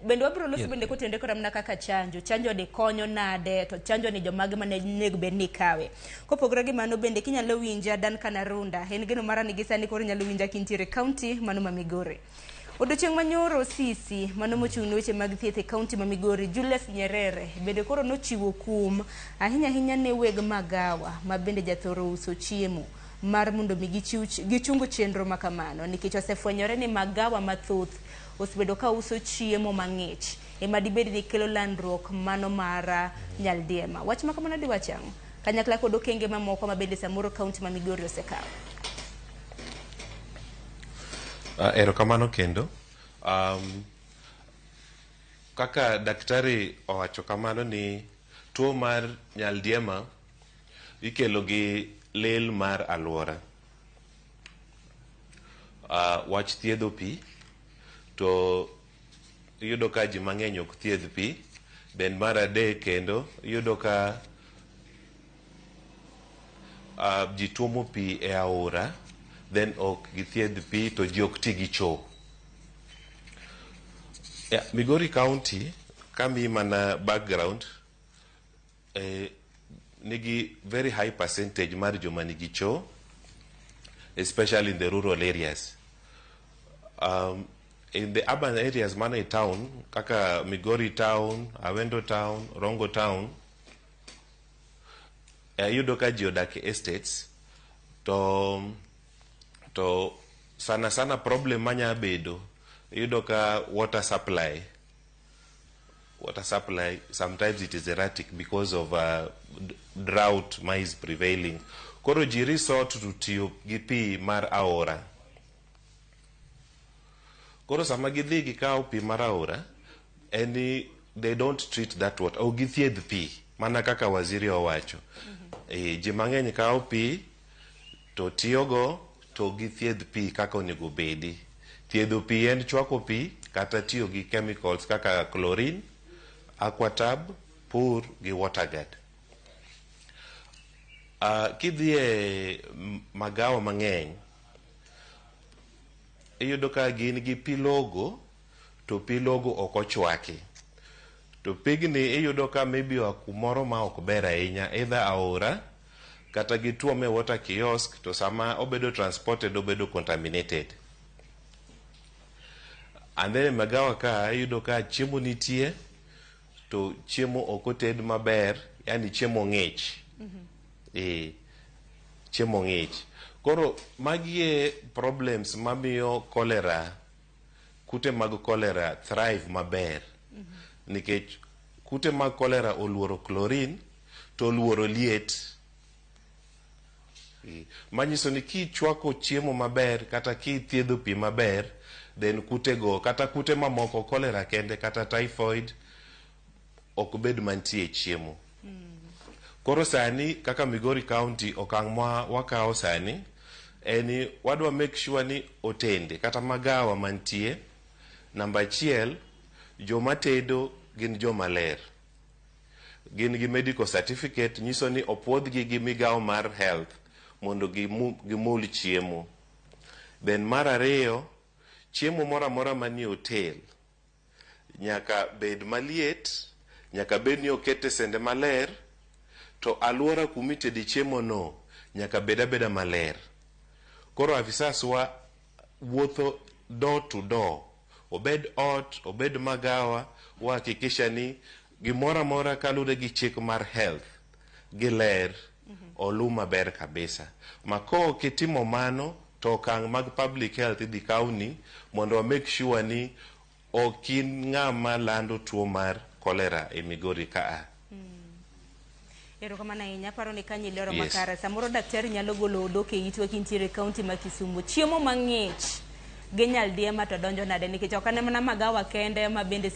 Bende wabiro loso bende kotenore kod mana kaka chanjo. Chanjo ni konyo nade to chanjo ni jomage mane onego bed ni kawe. Kopogore gi mano bende kinyalo winja Duncan Arunda, en geno mara ni gi sani koro inyalo winja kintiere e kaunti mano ma Migori. Odiochieng' manyoro Sisi, mano mochung' ne weche mag thieth e kaunti ma Migori, Julius Nyerere, bende koro nochiwo kum ahinya ahinya ne weg magawa ma bende jathoro uso chiemo mar mondo mi gichiw gichung chenro ma kamano nikech osefwenyore ni magawa mathoth osebedo ka uso chiemo mang'ich ema dibed ni kelo landruok mano mar nyaldiema. Wach ma kamano diwach ang'o? Kanyakla kod okenge mamoko ma bende samoro kaunti ma Migori osekawo. Erokamano kendo. Kaka daktari owacho kamano ni tuo mar nyaldiema ikelo gi lil mar aluora. Wach thiedho pi to iyudo ka ji mang'eny ok thiedh pi. Then mar adek kendo iyudo ka ji tuomo pi e aora then ok githiedh pi to ji ok ti gi choo. Yeah, Migori County kamiyi mana background nigi very high percentage mar joma nigi choo especially in the rural areas. In the urban areas mana e town kaka Migori town, Awendo town, Rongo town, iyudo ka ji odak e estates to sana sana problem manya bedo iyudo ka water supply sometimes it is erratic because of drought ma is prevailing. Koro ji resort to tiyo gi pi mar aora. Koro sama gidhi gikawo pi mar aora en ni they don't treat that water, ok githiedh pi mana kaka waziri owacho. Ji mang'eny kawo pi to tiyogo to ok githiedh pi kaka onego bedi. Thiedho pi en chwako pi kata tiyo gi chemicals kaka chlorine, aquatab, pur gi waterguard. Kidhi e magawa mang'eny iyudo ka gin gi pi logo to pi logo ok ochwaki. To pigni iyudo ka maybe oa kumoro ma ok ber ahinya, either aora kata gituome e water kiosk to sama obedo transported obedo contaminated. And then e magawa ka iyudo ka chiemo nitie to chiemo ok oted maber, yani chiemo ng'ich. Chiemo ng'ich. Koro magi e problems mamiyo cholera, kute mag cholera thrive maber. Nikech kute mag cholera oluoro chlorine to oluoro liet. Manyiso ni kichwako chiemo maber kata kithiedho pi maber, then kutego kata kute mamoko cholera kende kata typhoid ok bed mantie e chiemo. Koro sani kaka Migori County okang' ma wakawo sani en ni wadwa make sure ni otende kata magawa mantie, namba achiel, joma tedo gin joma ler. Gin gi medical certificate nyiso ni opuodhgi gi migawo mar health mondo gimul chiemo. Then mar ariyo, chiemo moro amora manie hotel nyaka bed maliet, nyaka bed ni okete sende maler, to alwora kumitede chiemo no nyaka bed abeda maler. Koro afisas wa wuotho door to door, obed ot, obed magawa, wa hakikisha ni gimoro amora kaluwore gi chik mar health gi ler olu maber kabisa. Ma kok itimo mano to okang' mag public health idhi kawni mondo wa make sure ni ok in ng'ama lando tuo mar cholera e Migori kaa. Erokamano ahinya, aparo ni kanyo ilero makare. Samoro daktari nyalo golo odok e itwa kintiere e kaunti ma Kisumu. Chiemo mang'ich gi nyaldiema to donjo nade? Nikech ok ane mana magawa kende ma bende